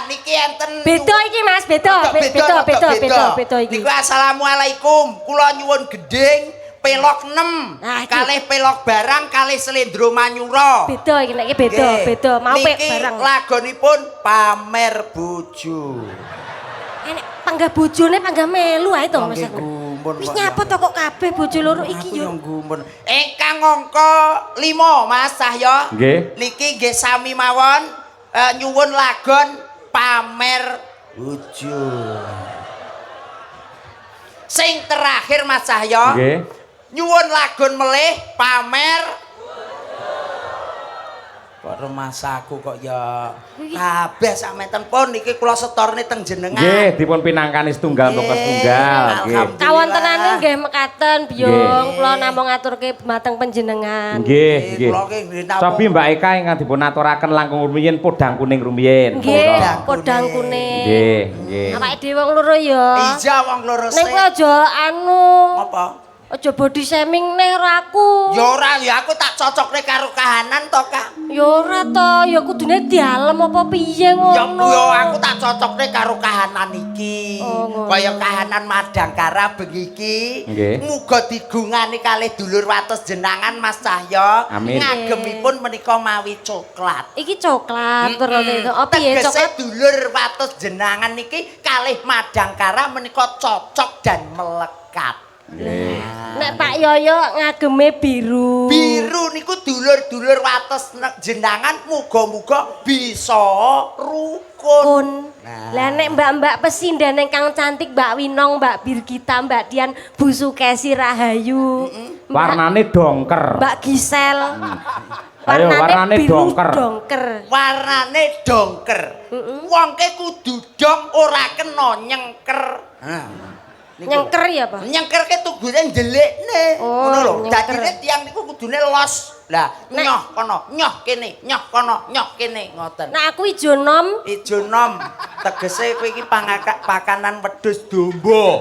niki enten Beda iki, Mas, beda. Beda, beda, beda, beda iki. Niku assalamualaikum, kula nyuwun gending pelok 6. Nah, iki. Kalih pelok barang kalih slendro manyura. Beda iki, nek iki beda, Nggih. beda. Mau pek Niki barang. Lagonipun pamer bojo. Enek panggah bojone panggah melu ae to, Mas. Nggih, gumun Wis kok. Nyapa to kok kabeh bojo loro iki Aku yo. yang gumun. Ingkang angka 5, Mas Cahyo. Nggih. Niki nggih sami mawon nyuwun lagon pamer bojo. Sing terakhir, Mas Cahyo. Nggih. Nyuwun lagon melih pamer. Kok rumasaku kok ya kabeh sakmenten pun niki kula setorne teng jenengan. Nggih, dipun pinangkani setunggal mbaka setunggal. Nggih. Alhamdulillah. Kawontenane nggih mekaten, Biyung. Nggih. Kula namung ngaturke dhumateng panjenengan. Nggih, nggih. Kula ki nggih napa- Cobi Mbak Eka ingkang dipun aturaken langkung rumiyin podang kuning rumiyin. Nggih, Podang podang kuning. kuning. Nggih, nggih. Awake dhewe wong loro ya. Iya, wong loro Ning sik. kowe aja anu. Apa? Aja body shaming neh karo aku. Ya ora, ya aku tak cocokne karo kahanan to, Kak. Ya ora to, ya kudune dialem apa piye Ya ngono. ya aku tak cocokne karo kahanan iki. Oh, ngono. Kaya kahanan Madangkara bengi iki. Nggih. Muga digungani kalih dulur wates jenangan, Mas Cahyo. Amin. Ngagemipun menika mawi coklat. Iki coklat terus itu. Oh piye Tegese coklat? dulur wates jenangan niki kalih Madangkara menika cocok dan melekat. Nggih. Nek Pak Yoyo ngageme biru. Biru niku dulur-dulur wates jenangan muga-muga bisa rukun. Kun. Nah. Lah nek mbak-mbak pesinden ingkang cantik, Mbak Winong, Mbak Birgita, Mbak Dian, Bu Sukesi Rahayu, Mbak, Warnane dongker. Mbak Gisel. Ayo, warnane biru dongker. Dongker. Warnane dongker. Wong ke kudu dong, ora kena nyengker. Nah, niku. Nyengker ya, Pak? Nyengker ke tugune ndelikne. Oh, Ngono lho. Nyengker. Dadine tiyang niku kudune los. Lah, Nek- nyoh kono, nyoh kene, nyoh kono, nyoh kene, ngoten. Nah, aku ijo nom. Ijo nom, tegese kowe iki pakanan wedhus domba.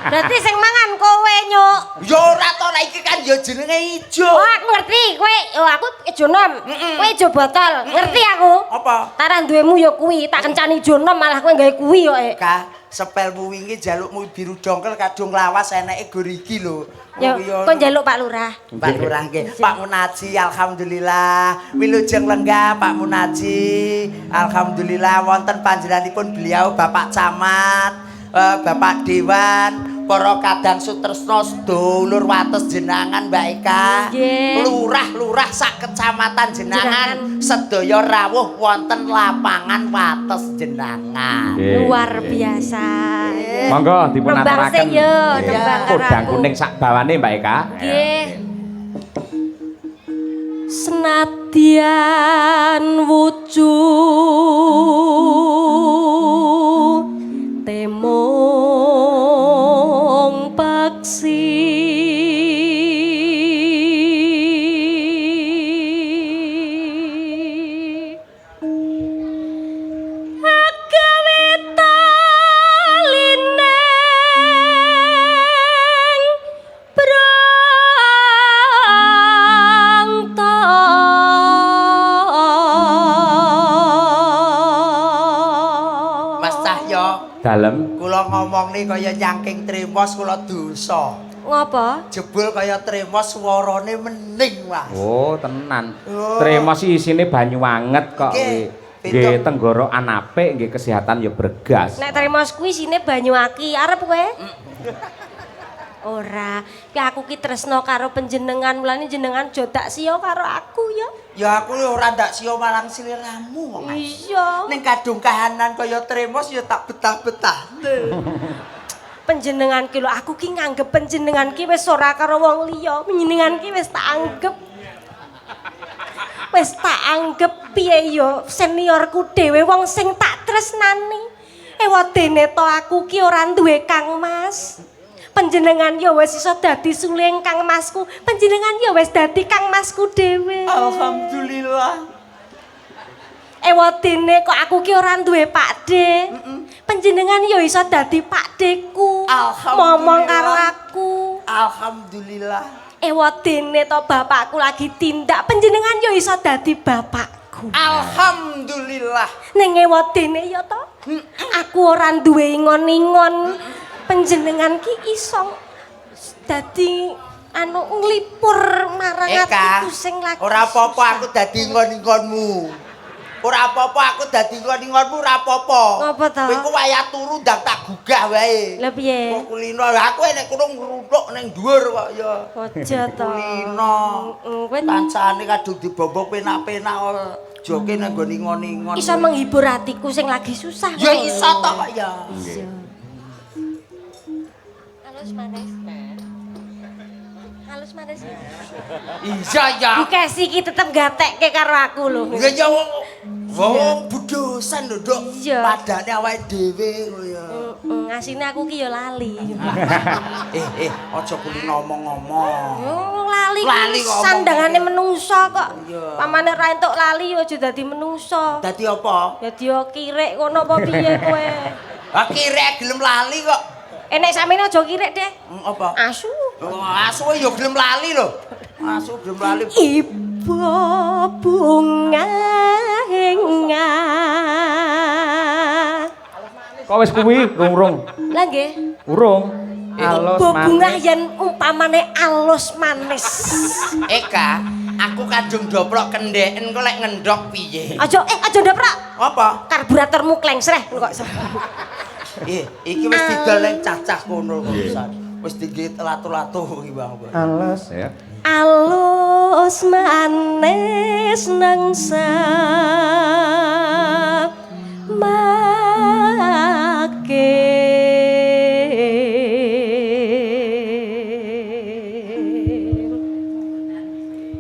Berarti sing mangan kowe, Nyuk. Ya ora to, lah iki kan ya jenenge ijo. Oh, aku ngerti kowe. Oh, aku ijo nom. Kowe ijo botol. Ngerti aku. Apa? Tarah duwemu ya kuwi, tak kencani ijo nom malah kowe gawe kuwi kok. Eh. Ka, sepelmu wingi jalukmu biru dongkel kadung lawas eneke gor iki lho. Ya, kon njaluk Pak Lurah. Pak Lurah nggih. Pak Munaji, alhamdulillah. Wilujeng lenggah, Pak Munaji. Alhamdulillah wonten panjenenganipun beliau Bapak Camat, Bapak Dewan, para kadang sutresna, sedulur wates jenangan, Mbak Eka. Nggih. Lurah-lurah sak kecamatan jenangan Jenangan. Sedaya rawuh wonten lapangan wates jenangan. Nggih. Luar biasa. Monggo dipun Nembang aturaken. sik yo, Nggih. nembang karo Podang aku. kuning sak bawane, Mbak Eka. Nggih. Senadyan wujud mung paksi, agawe talining brangta. Mas Cahyo, Dalem. Kula ngomong nih kaya nyangking tremos kula dosa. Ngopo? Jebul kaya tremos suarane mening, Mas. Oh, tenan. Oh. Tremos isine banyu anget kok. Nggih, Nggih, nggih beda. Tenggorokan apik, nggih kesehatan ya bregas. Nek tremos kuwi isine banyu aki, arep kowe? Ora, ki aku ki tresno karo panjenengan, mulane jenengan aja dak siya karo aku ya. Ya aku ya ora ndak siya marang sliramu, Mas. Iya. Ning kadung kahanan kaya tremos ya tak betah-betah. Panjenengan ki lho, aku ki nganggep panjenengan ki wis ora karo wong liya. Panjenengan ki wis tak anggep. Wis tak anggep piye ya seniorku dhewe, wong sing tak tresnani. Ewadene to aku ki ora duwe Kang Mas. Panjenengan ya wis iso dadi suling Kang Masku. Panjenengan ya wis dadi Kang Masku dhewe. Alhamdulillah. Ewadene kok aku ki ora duwe Pakde. Panjenengan ya iso dadi Pakdeku. Alhamdulillah. Momong karo aku. Alhamdulillah. Ewadene to bapakku lagi tindak, panjenengan ya iso dadi bapakku. atiku. Alhamdulillah. Ning ewadene ya to, aku ora duwe ingon-ingon. Panjenengan ki iso dadi anu nglipur marang Eka, atiku sing lagi. Ora apa-apa susah. Aku dadi ingon-ingonmu. Ora apa-apa aku dadi ingon-ingonmu, ora apa-apa. Ngapa to? Kowe ku wayah turu ndang tak gugah wae. Lah piye? Kok kulino aku enek kono ngruntuk ning dhuwur kok ya. Aja to. Kulino. Heeh, kowe Kancane kadung dibombok penak-penak joke nang nggon ingon-ingon. Iso menghibur atiku sing lagi susah. Ya iso to kok ya. Iso. Halus manis. Halus manis. Iya ya. Bu Kesi iki tetep gatekke karo aku lho. Iya ya wong wong budosan lho, Nduk. Iya. Padane awake dhewe kok ya. Heeh, asine aku ki ya lali. Eh, aja kulino ngomong-ngomong. Oh, lali Lali ki kok omong. Sandangane menungso kok. Iya. Pamane ra entuk lali ya aja dadi menungso. Dadi apa? Dadi yo kirik kono apa piye kowe? Ah, kirek gelem lali kok. Eh, nek samene aja kirik deh. Apa? Asu. Oh, asu ya gelem lali lho. Asu gelem lali. Ibu bunga Kok wis kuwi rung-rung? Lah nggih. Urung. Alus Ibu bunga manis. yen umpamane alus manis. Eka, aku kadung doplok kendeken kok lek ngendok piye? Aja aja ndoprak. Apa? Karburatormu klengsreh kok iso. Iki wis didol ning cacah kono kok pisan. Wis digit latu-latu iki Bang. Alus ya. Alus manis nang make.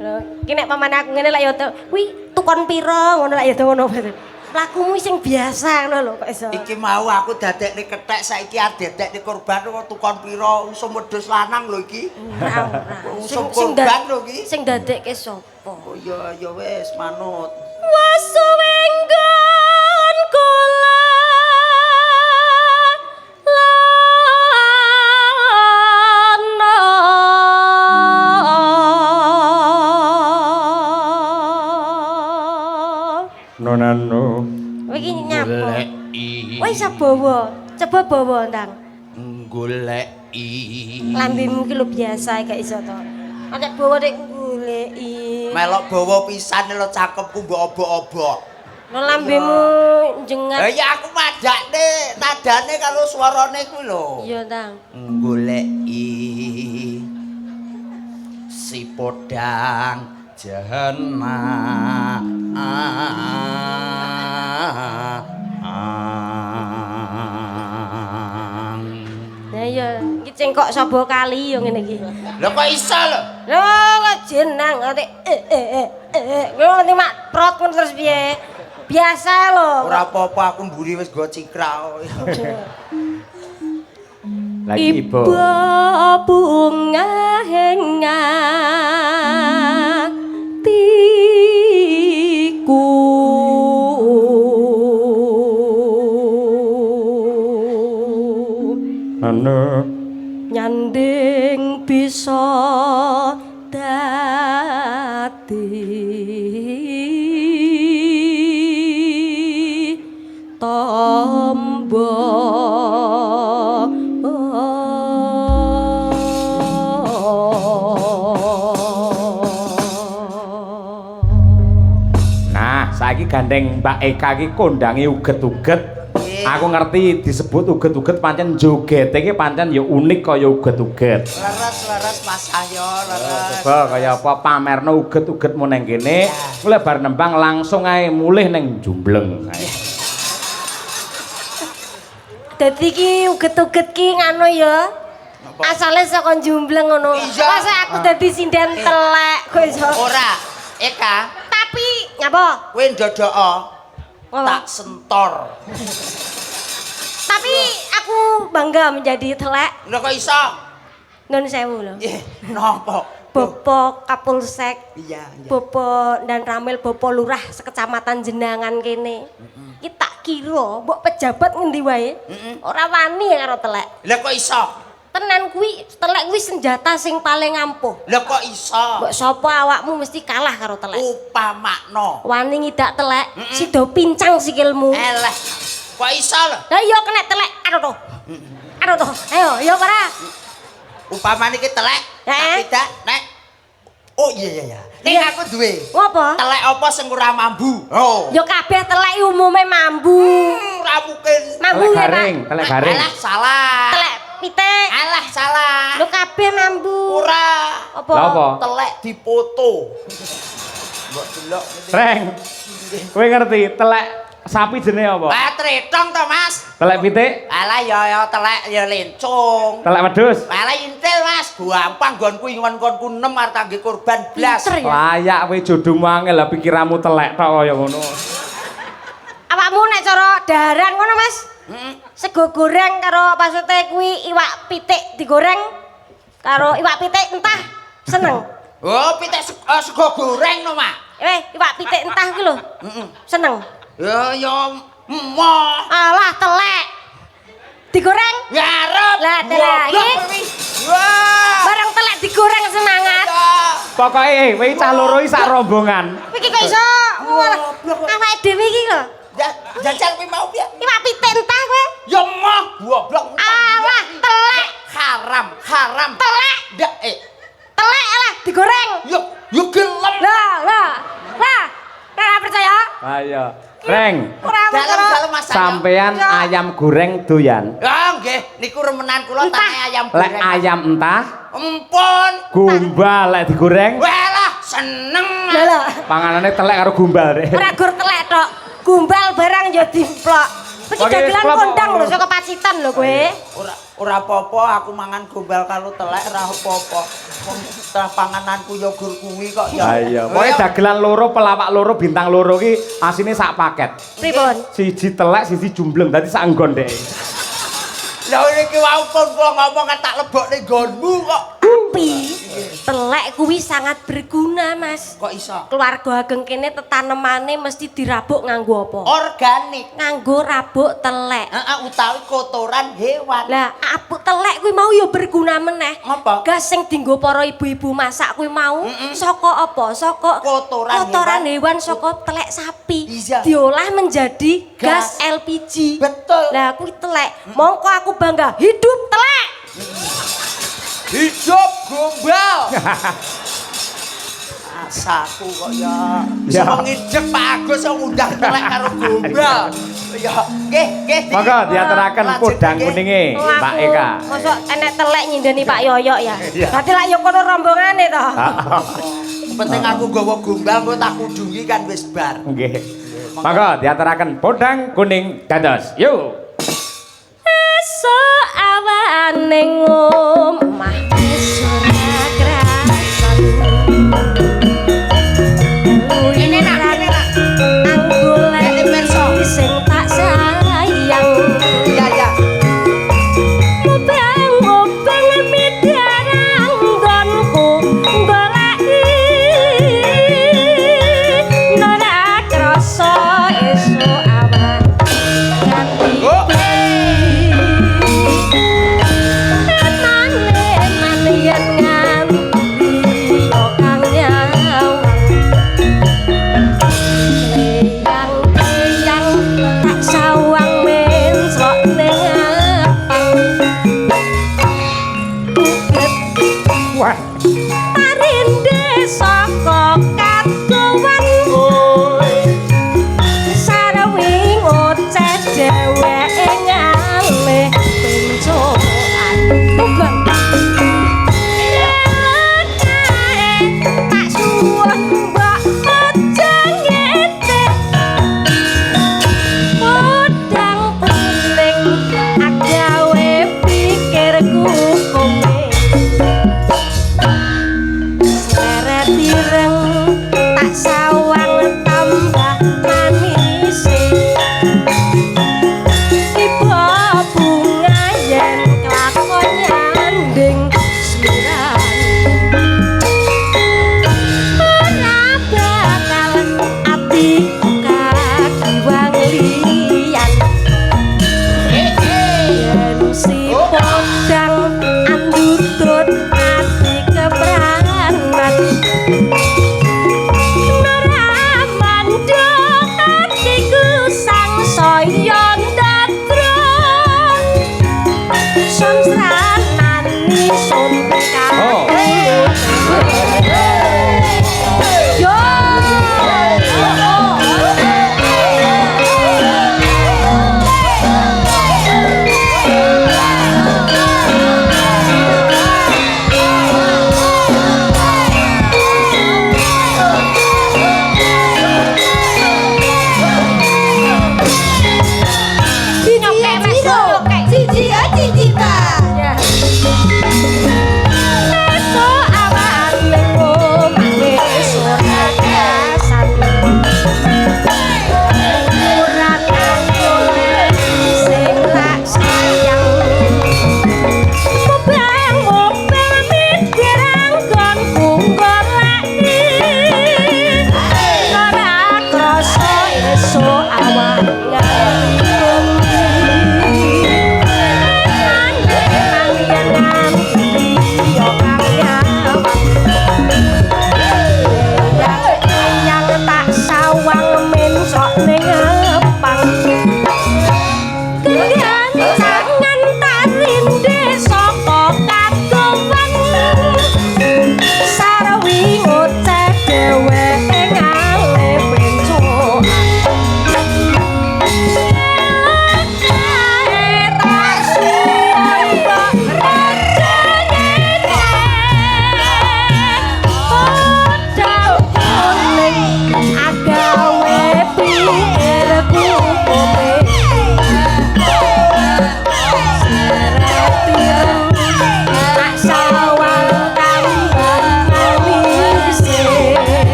Lho, iki nek pamane aku ngene lek ya kuwi tukon pira ngono lek ya ngono. Lakumu sing biasa ngono lho kok iso. Iki mau aku dadekne kethek, saiki arep dadekne korban kok tukon pira, usum wedhus lanang lho iki. Ora ora. Usum korban lho iki. Sing dadekke sapa? Oh iya ya wis manut. Wasuwenggon kula lana. Nonano. Kowe iki nyapa? Kowe iso bawa. Coba bawa ndang. Goleki. Lambemu ki lho biasa gak iso to. Nek bawa nek goleki. Melok bawa pisan lho cakepku mbok obok-obok. Lho lambemu jengat. Lah ya aku madakne, nadane karo swarane kuwi lho. Iya, Ndang. Goleki si podang jahana. Lah iya, iki cengkok sapa kali yo ngene iki. Lho kok iso lho? Lho kok jenang ate eh eh eh eh. Ngono nganti mak prot ngono terus piye? Biasa lho. Ora apa-apa aku mburi wis go cikrak. Lagi ibu. Ibu bunga atiku. Anu. Nyanding bisa dadi tombo. Nah, saiki gandeng Mbak Eka iki kondange uget-uget. Aku ngerti disebut uget-uget pancen jogete iki pancen ya unik kaya uget-uget. Leres-leres Mas Cahyo, leres. Coba kaya apa pamerno uget-ugetmu neng kene, mulai bar nembang langsung ae mulih neng Jumbleng. Ae. Dadi iki uget-uget ki ngono ya. Asale saka Jumbleng ngono. Iya. Masa aku dadi sinden telek kok iso. Ora, Eka, Tapi nyapa? kowe ndodoko Apa? tak sentor. Tapi aku bangga menjadi telek. Lho kok iso? Nun sewu lho. Eh, napa? Bapak Kapolsek, Iya, iya. Bapak dan Ramil, Bapak Lurah sekecamatan Jenangan kene. Iki tak kira mbok pejabat ngendi wae. Ora wani karo telek. Lha kok iso? Tenan kuwi telek kuwi senjata sing paling ampuh. Lha kok iso? Mbok sapa awakmu mesti kalah karo telek. Upamakno. Wani ngidak telek, sida pincang sikilmu. Eleh. Kok iso lho? Lah iya kena telek. Aduh toh. Aduh toh. Ayo, iya para. Upamane iki telek, Eh? tapi dak nek. Oh iya iya iya. Ning Iya. aku duwe. Ngopo? Telek apa sing ora mambu? Oh. Ya kabeh telek umume mambu. Ora mungkin. Mambu Telek ya, Pak. garing, telek garing. Alah salah. Telek pitik. Alah salah. Lho kabeh mambu. Ora. Apa? Lah apa? Telek dipoto. Mbok delok ngene. Reng. Kowe ngerti telek sapi jenenge apa? Lah tretong to, Mas. Telek pitik, Alah ya ya telek ya lencung. telek wedhus. Alah intil, Mas. Gampang nggonku ingon-ngonku 6 arep kangge kurban blas. Pinter ya. Layak kowe jodohmu angel lah pikiranmu telek tok kaya ngono. Awakmu nek cara daharan ngono, Mas. Heeh. Sego goreng karo maksudnya kuwi iwak pitik digoreng karo iwak pitik entah seneng. Oh, pitik sego goreng no, Mak. Eh, iwak pitik entah kuwi lho. Heeh. Seneng. Ya ya emoh. Alah telek. Digoreng. Ya arep. Lah, telek. Goblok Iki. kuwi. Wah. Barang telek digoreng semangat. Ya. Pokoke kowe cah loro iki sak rombongan. Iki kok iso Goblok. awake dhewe iki lho. Jajal kuwi mau piye? Iwak pitik entah kowe. Ya emoh, goblok. Alah telek, Haram, haram. telek, Ndak eh. telek alah digoreng. Yo yo gelem. Lah, lah. Lah, ora percaya? Ayo. Reng, Ora percaya. Dalem-dalem Mas. sampean Ya. ayam goreng doyan. Ya nggih, niku remenan kula Entah. tane ayam Lek goreng. ayam entah, Empun. gombal lek digoreng, Walah, seneng. Mas. Lah lah. panganane telek karo gombal rek. Ora gur telek tok. Gombal barang ya dimplok. Iki Oke, dagelan klop. kondang lho saka Pacitan lho kowe. Ora ora apa-apa aku mangan gombal karo telek ora apa-apa. Wong setelah pangananku ya gur kuwi kok ya. Ha iya, pokoke dagelan loro, pelawak loro, bintang loro ki asine sak paket. Pripun? Siji telek, siji jumbleng, dadi sak nggon dek. Lah niki wau pun kula ngomong kan tak lebokne nggonmu kok. Tapi telek kuwi sangat berguna, Mas. Kok iso? Keluarga ageng kene tetanemane mesti dirabuk nganggo apa? Organik. Nganggo rabuk telek. Heeh, utawi kotoran hewan. Lah, abuk telek kuwi mau ya berguna meneh. Apa? Gas sing dienggo para ibu-ibu masak kuwi mau saka apa? Saka Kotoran kotoran hewan, saka telek sapi. Iya. Diolah menjadi gas, Gas. LPG. Betul. Lah kuwi telek. Mongko aku bangga hidup telek. Hidup gombal. Asaku kok ya. Ya. Wong ngidek Pak Agus kok ngundang telek karo gombal. Ya, nggih, nggih. Monggo diaturaken Lajeng, podang nggih. kuninge Wong Mbak aku, Eka. Mosok enek telek nyindeni Pak Yoyok ya. Iya. Berarti lak yo kono rombongane to. Penting aku nggawa gombal engko tak kudungi kan wis bar. Nggih. Monggo diaturaken podang kuning dados. Yuk. Esuk awane omah wis ora krasan. Ini nak, ini nak. Anggolek Ini pirsa. sing tak sayang. Iya, iya. Obang-obang midarang nggonku goleki ora krasa esuk awan nganti Oh. Emane man yen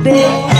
Sanding.